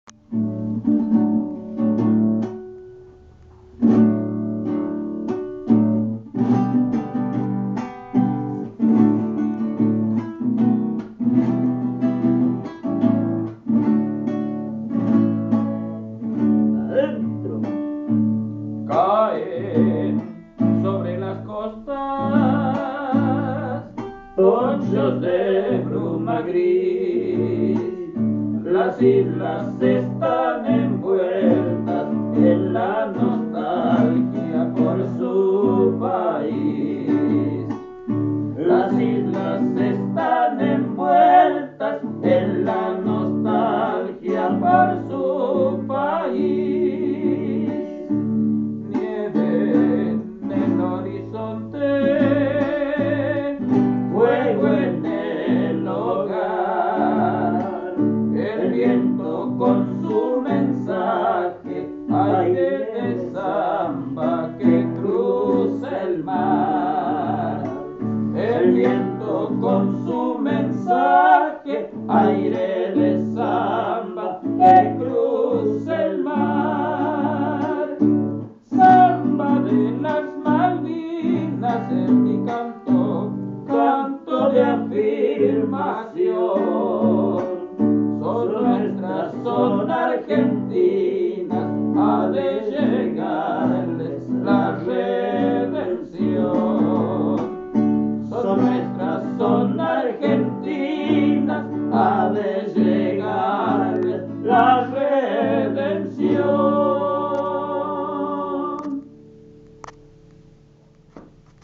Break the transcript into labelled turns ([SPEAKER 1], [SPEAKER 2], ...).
[SPEAKER 1] Adentro.
[SPEAKER 2] Caen sobre las costas ponchos de bruma gris. Las islas están envueltas en la nostalgia por su país. Las islas están envueltas en la nostalgia por su país. Nieve en el horizonte, fuego en el hogar, el viento con su mensaje, aire de samba que cruza el mar. El viento con su mensaje, aire de samba que cruza el mar. Samba de las Malvinas es mi canto, canto de afirmación.